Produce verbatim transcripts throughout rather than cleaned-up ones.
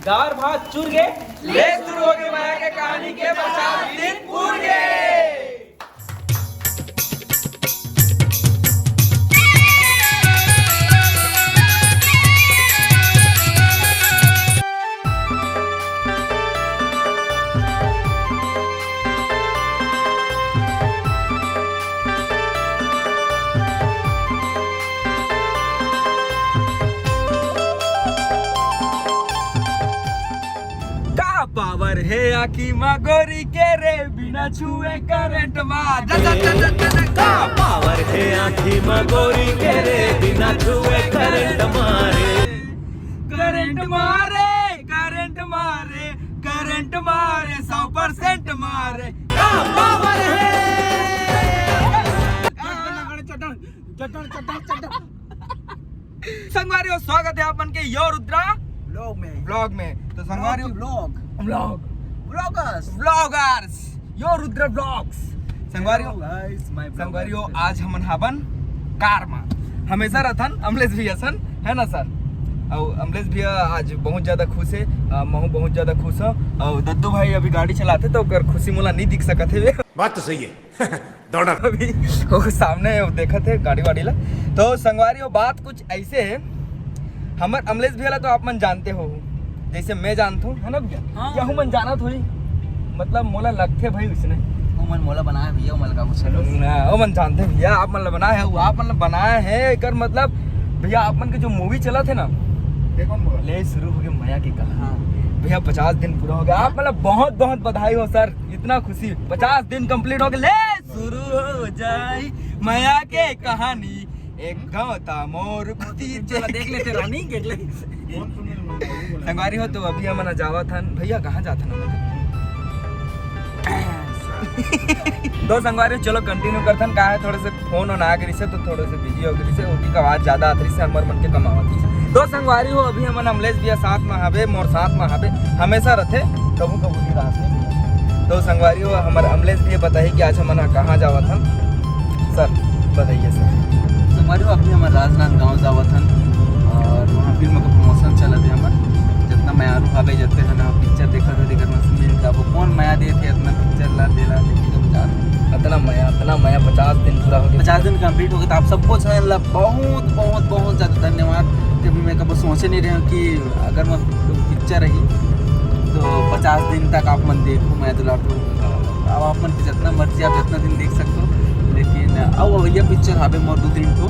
दार भात चुर गे, ले शुरू होगे मया के कहानी के पचास दिन पूर गे। का पावर हे आँखी मा गोरी के रे, बिना छुए करंट मार। जा, जा, जा, जा, जा, जा। का पावर हे आँखी मा गोरी के रे, बिना छुए करंट मारे। करंट मारे, करंट मारे, करंट मारे, सौ परसेंट मारे। का पावर हे? चटन, चटन, चटन, चटन। संगवारी हो, स्वागत है आप मन के यो रुद्रा vlog में। Vlog में। तो संगवारी हो, vlog। Vlog। Vloggers। Vloggers। यो रुद्रा vlogs। संगवारी हो, Hello guys, my संगवारी हो, vloggers। आज हमन हाबन कार मा। हमेशा रथन अमलेश भैया सन, है ना सर? अउ अमलेश भैया आज बहुत ज्यादा खुश है, अ, महू बहुत ज्यादा खुश हूँ। अउ दद्दू भाई अभी गाड़ी चलाते तो ओकर खुशी मोला नहीं दिख सकत है। बात तो सही है। दौड़ा। अभी वो सामने वो देखत है गाड़ी वाड़ी ला। तो संगवारी, वो बात कुछ ऐसे है, हमर अमलेश भैया ला तो आप मन जानते हो, जैसे मैं जानत हूँ, है ना भैया? हाँ। या हूँ मन जानत होही, मतलब मोला लगथे भाई उसने। वो मन मोला बनाए भैया, वो मन का कुछ ना, वो मन जानते भैया, आप मन ला बनाए है, वो आप मन ला बनाए है, एकर मतलब भैया आप मन के जो मूवी चलत है ना, ये कौन बोला? ले शुरू हो गए मया के कहानी। हाँ। भैया पचास दिन पूरा हो गया, आप मतलब बहुत बहुत बधाई हो सर, इतना खुशी, पचास दिन कंप्लीट हो गए, ले शुरू हो जाई मया के कहानी, एक गाँव था मोर कुती चला देख लेते रानी, देख ले। संगवारी हो, तो अभी हमन जावत हन। भैया, कहाँ जात हन हमन? तो संगवारी हो, चलो कंटिन्यू करथन। का है, थोड़े से फोन ऑन आ गए से, तो थोड़े से बिजी हो गए से, ओती का आवाज ज्यादा आत रही से, हमर मन के कम आवत रही से। तो संगवारी हो, अभी हमन अमलेश भैया साथ में हवे, मोर साथ में हवे, हमेशा रथे, कभू कभू निराश नहीं होय। तो संगवारी हो, हमर अमलेश भैया बताही कि आज हमन ह कहाँ जावत हन। सर, बताइए सर। संगवारी हो, अभी हमन राजनांदगांव जावत हन और वहाँ फिल्म का प्रमोशन चलत है हमर। जितना मयारू हवे, जितने जना पिक्चर देखत है, तेकर मन से मिल के अब कौन मया देत है इतना पिक्चर ला, देला, देखी जब जात है। इतना मया, इतना मया, पचास दिन पूरा हो गया। पचास दिन कंप्लीट हो गए, तो आप सबको झन ला बहुत, बहुत, बहुत ज्यादा धन्यवाद। कि अभी मैं कभी सोचे नहीं रहे हूँ कि अगर मैं पिक्चर रही तो पचास दिन तक आप मन देखो, मैं दुलार दो। अब आप मन के जितना मर्जी आप जितना दिन देख सकते हो, लेकिन अब भैया पिक्चर हवे मोर दो तीन ठो,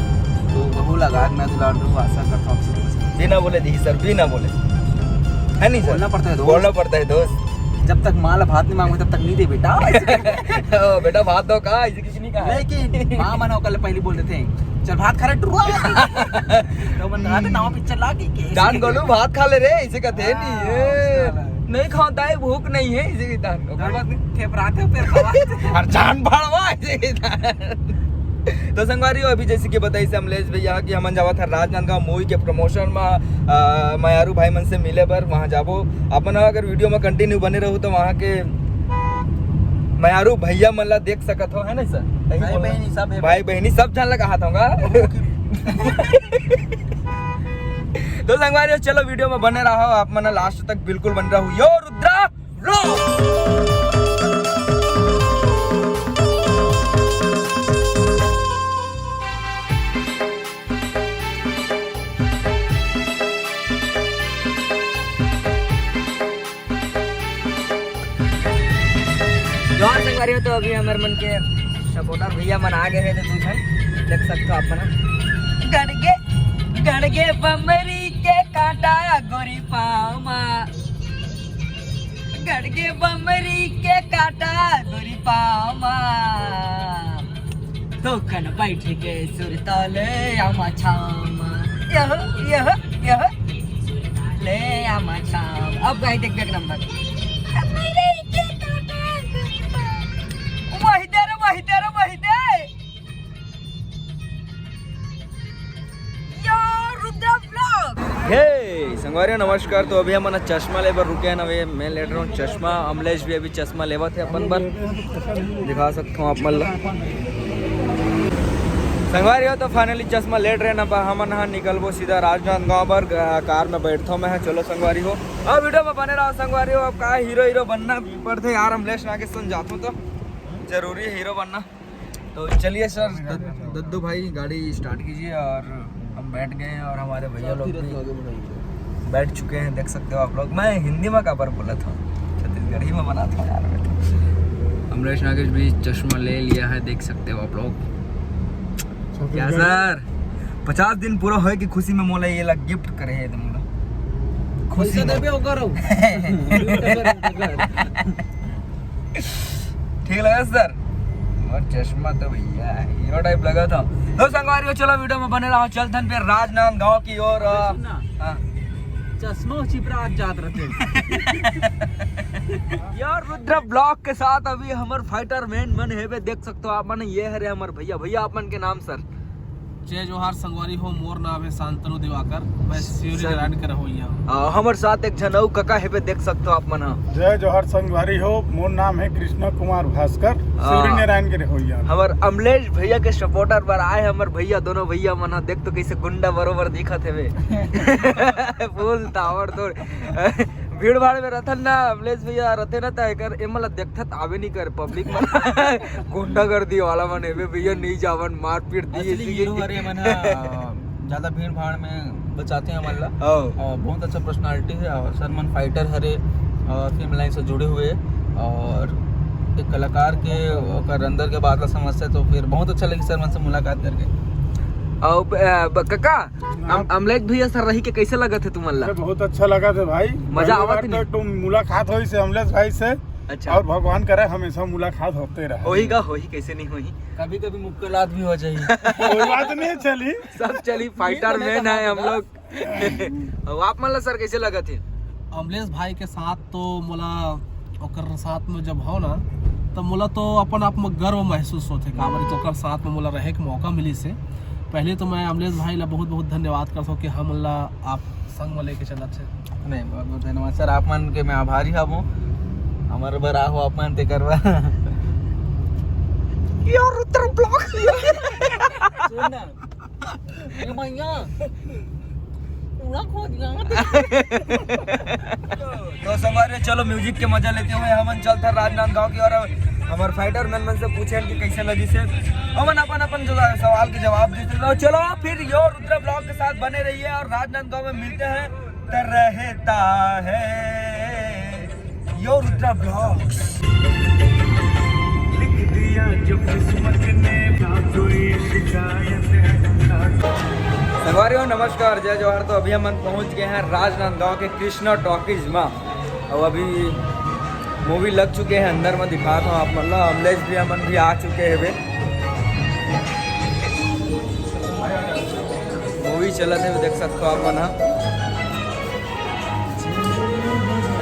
तो वहू लगा मैं दुलार दो। आशा करता हूँ आप सब कुछ बिना बोले दी सर, बिना बोले, है नहीं सर? बोलना पड़ता है दोस्त। बोलना पड़ता है दोस्त। जब तक माँ ला भात नहीं मांगो तब तक नहीं दे बेटा। ओ, बेटा भात दो का, ऐसे किसी नहीं कहा है। लेकिन माँ मन ओकर ले पहले बोल देते हैं, "चल भात खा रे टुरुआ।" तो मन कहा था नवा पिक्चर ला के, के डान गोलू भात खा ले रे, ऐसे कहते हैं नहीं हाँ, ये। उसका वाला। नहीं खाता है, भूख नहीं है, ऐसे कहता है। ओकर बाद में थेपराते हो, फिर खवाते। और जान भड़वा, ऐसे कहता है। तो संगवारी हो, अभी जैसे कि बताई से अमलेश भैया कि हमन जावत हन राजनांदगांव मूवी के प्रमोशन में, अ, मयारू भाई मन से मिले बर वहाँ जाबो। अपन अगर वीडियो में कंटिन्यू बने रहू तो वहाँ के मयारू भैया मन ला देख सकत हो, है ना सर? सही भाई बोल रहे। बहनी सब है। भाई बहनी सब झन ला कहात होगा। तो संगवारी हो, चलो वीडियो में बने रहो, आप मन लास्ट तक बिल्कुल बने रहो। यो रुद्रा vlog। जोहार संगवारी हो, तो अभी हमर मन के सपोर्टर भैया मन आ गए हैं, तो दू झन देख सकते हो आप मन। गड़गे, गड़गे बमरी के कांटा गोरी पाँव मा, गड़गे बमरी के कांटा गोरी पाँव मा। दोकन बैठ के सुरता ले आमा छामा। यह, यह, यह। ले आमा छामा। अब गाई देख, देख नंबर। वही दे रे, वही दे रे, वही दे। यो रुद्र vlog। हे संगवारी हो, नमस्कार। तो अभी हमन चश्मा ले बर रुके हैं ना, वे मैं ले रहा हूँ चश्मा। अमलेश भी अभी चश्मा लेवत है अपन बर, दिखा सकता हूँ आप मन ला। संगवारी हो, तो finally चश्मा लेत रहे ना, पर हमन ह निकलबो सीधा राजनांदगांव बर। ग-, कार में बैठथो मैं ह। चलो संगवारी हो, अब video में बने रहो संगवारी हो। अब का हीरो हीरो बनना पड़थे यार, अमलेश नागेश सन जाथो तो जरूरी है हीरो बनना। तो चलिए सर, दद-, दद्दू भाई गाड़ी start कीजिए। और हम बैठ गए हैं और हमारे भैया लोग भी बैठ चुके हैं, देख सकते हो आप लोग। मैं हिंदी में काबर बोला था, छत्तीसगढ़ी में बना था यार मैं तो। अमलेश नागेश भी चश्मा ले लिया है, देख सकते हो आप लोग। क्या सर, पचास दिन पूरा होए की खुशी में मोला ये ला gift करे है तुम लोग। खुशी पैसा में। देबे ओकर हो। ठीक लगा सर? और चश्मा तो भैया हीरो type लगा था। तो संगवारी हो, चलो video में बने रहो, चलथन फिर राजनांदगांव की ओर। अरे सुन ना। हाँ। चश्मा और चिपरा आज जात रहते। यार, रुद्र vlog के साथ अभी हमर fighter man मन हेबे, देख सकते हो आप मन। ये हरे हमर भैया, भैया आप मन के नाम सर? जय जोहार संगवारी हो, मोर नाम है शांतनु दिवाकर, मैं सिवरी सर। नारायण के रहोइया हूँ। आ, हमर साथ एक झन अउ कका हेबे, देख सकते हो आप मन ह। जय जोहार संगवारी हो, मोर नाम है कृष्णा कुमार भास्कर, हाँ। सिवरी नारायण के रहोइया। हमर अमलेश भैया के supporter बर आए हमर भैया, दोनों भैया मन ह। देख तो कैसे गुंडा बरोबर दिखत हेबे। Full ताबड़तोड़। भीड़ भाड़ में रथन ना, अमलेश भैया रथे ना, त एकर एमन ला देखथत आवे नहीं कर public मन। गुंडागर्दी वाला मन हेबे भैया, नहीं जावन, मारपीट दी असली इसी की। हीरो हरे मन ह, ज्यादा भीड़ भाड़ में बचाते हैं हमन ला। हाँ। और बहुत अच्छा personality है और सर मन fighter हरे और film line से जुड़े हुए और एक कलाकार के ओकर अंदर के बात ला समझते, तो फिर बहुत अच्छा लगी सर मन से मुलाकात करके। और ब-, ब-, कका, अम-, अमलेश भैया सर रही के कैसे लगत है तुमन ला? अरे, बहुत अच्छा लगा था भाई। मजा पहली आवत बार नहीं? तो तुम मुलाकात होइस अमलेश भाई से। अच्छा। और भगवान करे हमेशा मुलाकात होते रहे। होही गा, होही, कैसे नहीं होही? कभी कभी मुक्के लात भी हो जाही। कोई बात नहीं, चली। सब चली, fighter man है हम लोग। अब आप मन ला सर कैसे लगत है? अमलेश भाई के साथ तो मोला ओकर साथ में जब हो ना, तो मोला तो अपन आप में गर्व महसूस होथे, काबर कि ओकर साथ में मोला रहे के मौका मिलिस हे। पहले तो मैं अमलेश भाई ला बहुत बहुत धन्यवाद करथों कि हमन ला आप संग में लेके चलत हे। नहीं, बहुत बहुत धन्यवाद सर, आप मन के मैं आभारी हवों, हमर बर आहो आप मन तेकर बर। यार, रुद्र vlog। सुन ना, ए भैया, पूरा खो दिया। तो संगवारी, चलो music के मजा लेते हुए हमन चलथन राजनांदगांव की ओर। हमर fighter man मन से पूछे कि कैसे लगिस हे, हमन अपन अपन जो सवाल के जवाब देते रहो। चलो फिर यो रुद्र vlog के साथ बने रहिए और राजनांदगांव में मिलते हैं। त रहता है यो रुद्रा vlogs। लिख दिया जो किस्मत ने, ना कोई शिकायत है, ना कोई संगवारी हो, नमस्कार, जय जोहार। तो अभी हमन पहुंच गए हैं राजनांदगांव के कृष्णा टॉकीज में। और अभी मूवी लग चुके हैं, अंदर में दिखाता हूँ आप मन ला। अमलेश भी, हमन भी आ चुके हैं बे। मूवी चलत है, देख सकते हो आप मन ह।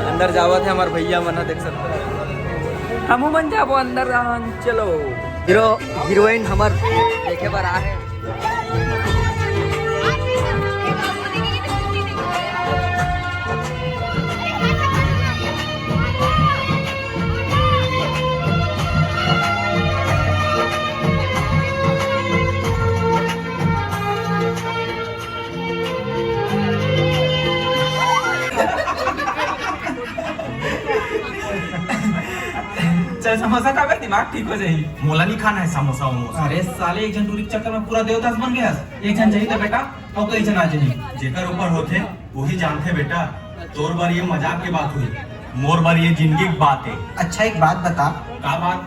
अंदर जावत है हमार भैया मन ह, देख सकते हो। हमू मन जाबो अंदर, रहन चलो। हीरो हीरोइन हमर देखे बर आ है। चल समोसा खा बे, दिमाग ठीक हो जाही। मोला नहीं खाना है समोसा वमोसा। अरे साले, एक झन टूरी के चक्कर में पूरा देवदास बन गया। एक झन जाही त बेटा, अउ कई झन आ जाही। जेकर ऊपर होथे, वही जानथे बेटा। तोर बर ये मजाक के बात हुई, मोर बर ये जिंदगी के बात है। अच्छा, एक बात बता। का बात?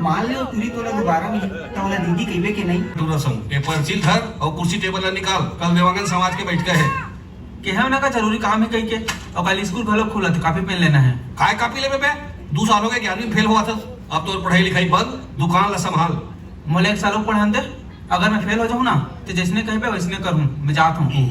मान ले, वो टूरी तोला दोबारा मिली, त ओला दीदी कहिबे के नहीं? दूर रसम, ये पेंसिल धर और कुर्सी टेबल ला निकाल, कल देवांगन समाज के बैठका है। केहे ना का जरूरी काम है कहिके, और कल स्कूल घलो खुलत, कापी पेन लेना है। काय कापी लेबे बे? दू साल हो गए ग्यारहवीं फेल हुआ था, अब तो पढ़ाई लिखाई बंद, दुकान ला संभाल। मोला एक साल और पढ़न दे, अगर मैं फेल हो जाऊँ ना, तो जैसने कहबे वैसने करूँ, मैं जात हूँ। हम्म।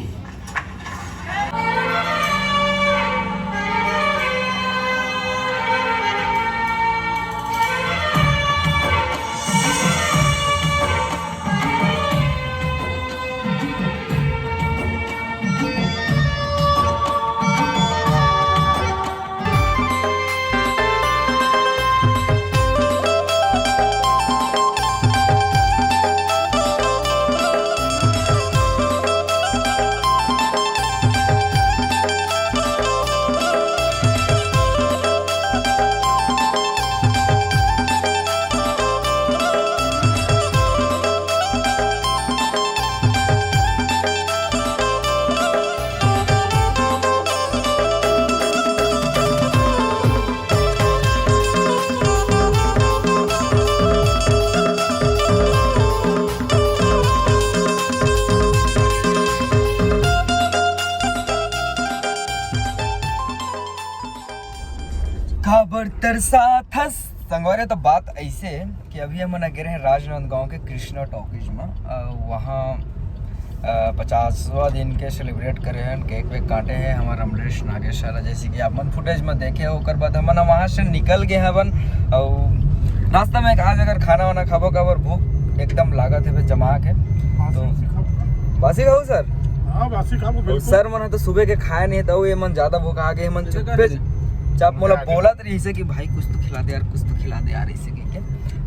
काबर तरसाथस। संगवारी, तो बात ऐसे हे कि अभी हमन गे रहे राजनांदगांव के कृष्णा टॉकीज में। अ, वहाँ, अ, पचासवाँ दिन के सेलिब्रेट करे हन, केक वेक काटे हैं हमर अमरीश नागेश वाला, जैसे कि आप मन फुटेज में देखे हो। ओकर बाद हमन वहाँ से निकल गए हवन। और रास्ता में आज अगर खाना वाना खाबो, काबर भूख एकदम लागत है जमा के। तो बासी खाबो। बासी खाओ सर। हाँ, बासी खाबो, बिल्कुल। सर मन ह तो सुबह के खाए नहीं, तो ये मन ज्यादा भूख आ गए, मन चुप्पे चाप मोला बोलत रहिसे कि भाई कुछ तो खिला दे यार, कुछ तो खिला दे यार, ऐसे कह के।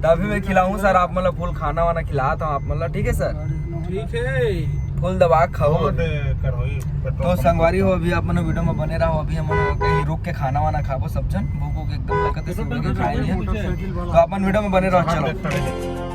तो अभी मैं खिलाऊं सर, आप मतलब फुल खाना वाना खिलाता हूँ आप मतलब, ठीक है सर? ठीक है। फुल दबा के खाओ। तो संगवारी हो, अभी आप मन वीडियो में बने रहो, अभी हम कहीं रुक के खाना वाना खाबो सब जन, भूख वूख एकदम लगत है, सुबह के खाए नहीं है। तो आप मन वीडियो में बने रहो, चलो।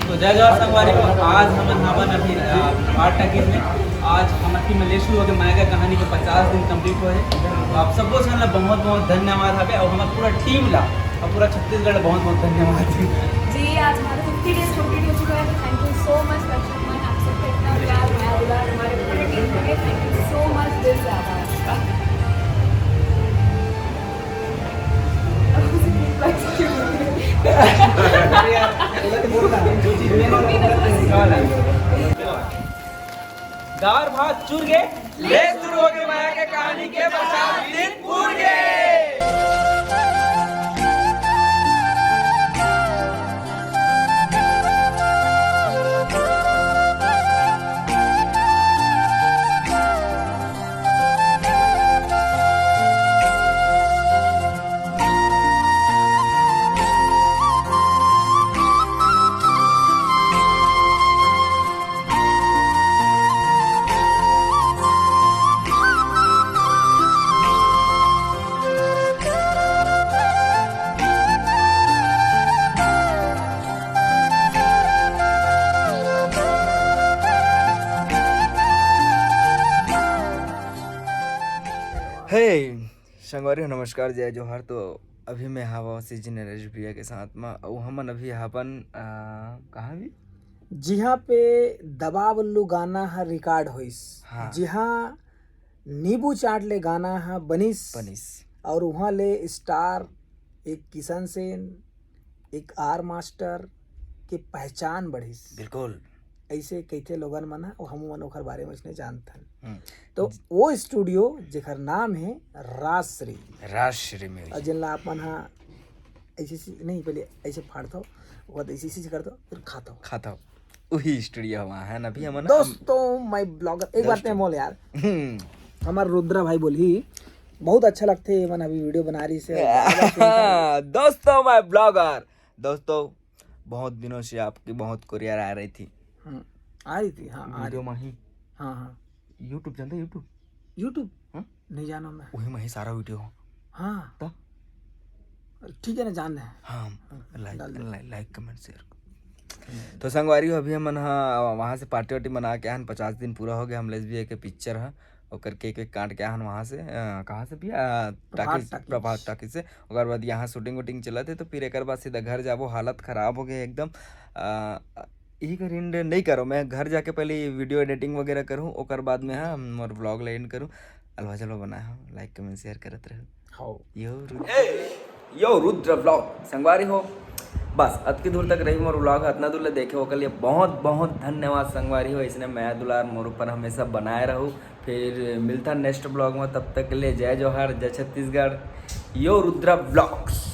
तो जय जोहार संगवारी हो, आज हमन हावन अभी, अ, प्रभात टॉकीज में। आज हमर टीम मलेशिया के माया के कहानी के पचास दिन कंप्लीट होए हे। तो आप सबो झन ला बहुत बहुत धन्यवाद हवे और हमर पूरा टीम ला और पूरा छत्तीसगढ़ ला बहुत बहुत धन्यवाद। जी, आज हमारे फिफ्टी डेज कंप्लीट हो चुका है, तो thank you so much दर्शक मन, आप सबका इतना प्यार, मया, दुलार हमारे पूरे टीम के लिए, thank you so much, दिल से आभार आपका। दार भात चुर गे, ले शुरू हो गे माया के कहानी के पचास दिन पूर गे। हे संगवारी हो, नमस्कार, जय जोहार। तो अभी मैं हावव सीजी नरेश भैया के साथ में, अउ हमन अभी हावन, अ, कहाँ भी? जिहाँ पे दबाव उल्लू गाना ह रिकॉर्ड होइस, हाँ। जिहाँ नींबू चाट ले गाना ह बनिस, बनिस। और उहाँ ले स्टार एक किशन सेन, एक आर मास्टर के पहचान बढ़िस। बिल्कुल। ऐसे कहिथे लोगन मन ह, अउ हमू मन ओखर बारे में उसने जानथन। हम्म। तो वो स्टूडियो जेकर नाम है राजश्री। राजश्री म्यूजिक। और जिनला आप मन ह ऐसे, ऐसे नहीं, पहले ऐसे फाड़थव, ओकर बाद ऐसे, ऐसे करथव, फिर खाथव। खाथव। वही स्टूडियो वहाँ है ना, अभी हमन दोस्तों, माय ब्लॉगर, एक बात दोस्तों। नहीं बोल यार। हम्म। हमार रुद्रा भाई बोलही, बहुत अच्छा लगथे, ये मन अभी वीडियो बना रही से। दोस्तों, माय ब्लॉगर, दोस्तों, बहुत दिनों से आपकी बहुत कुरियर आ रही थी। हम्म, आ रही थी, हाँ, आ वीडियो रही। में ही। हाँ, हाँ। YouTube जानते हो, YouTube? YouTube? हाँ? नहीं जाना मैं। वही में ही सारा वीडियो हो। हाँ। तो? ठीक है ना, जान दे। हाँ, हाँ, लाइक, डाल दे। लाइक, लाइक, कमेंट, शेयर। हम्म। तो संगवारी हो, अभी हमन हा वहाँ से पार्टी वार्टी मना के आन, पचास दिन पूरा हो गया, हम लेस भी एक पिक्चर है, ओकर केक वेक काट के आन वहाँ से, अ, कहाँ से भी, अ, प्रभात टॉकीज, टॉकीज। प्रभात टॉकीज से। ओकर बाद यहाँ शूटिंग वूटिंग चलत है, तो फिर एकर बाद सीधा घर जाबो, हालत खराब हो गए एकदम। अ, यही कर एंड नहीं करो, मैं घर जाके पहले ये वीडियो एडिटिंग वगैरह करूँ, ओकर बाद में, हाँ, मोर ब्लॉग ला एंड करूँ। अलवा जलवा बनाए हो, लाइक, कमेंट, शेयर करत रहो। हाँ। यो रुद्र, यो रुद्र ब्लॉग संगवारी हो, बस अतकी दूर तक रही मोर ब्लॉग, अतना दूर ले देखे ओकर लिए बहुत बहुत धन्यवाद संगवारी हो। इसने मया दुलार मोर ऊपर हमेशा बनाए रहो। फिर मिलता नेक्स्ट ब्लॉग में, तब तक के लिए जय जोहार, जय छत्तीसगढ़। यो रुद्रा ब्लॉग्स।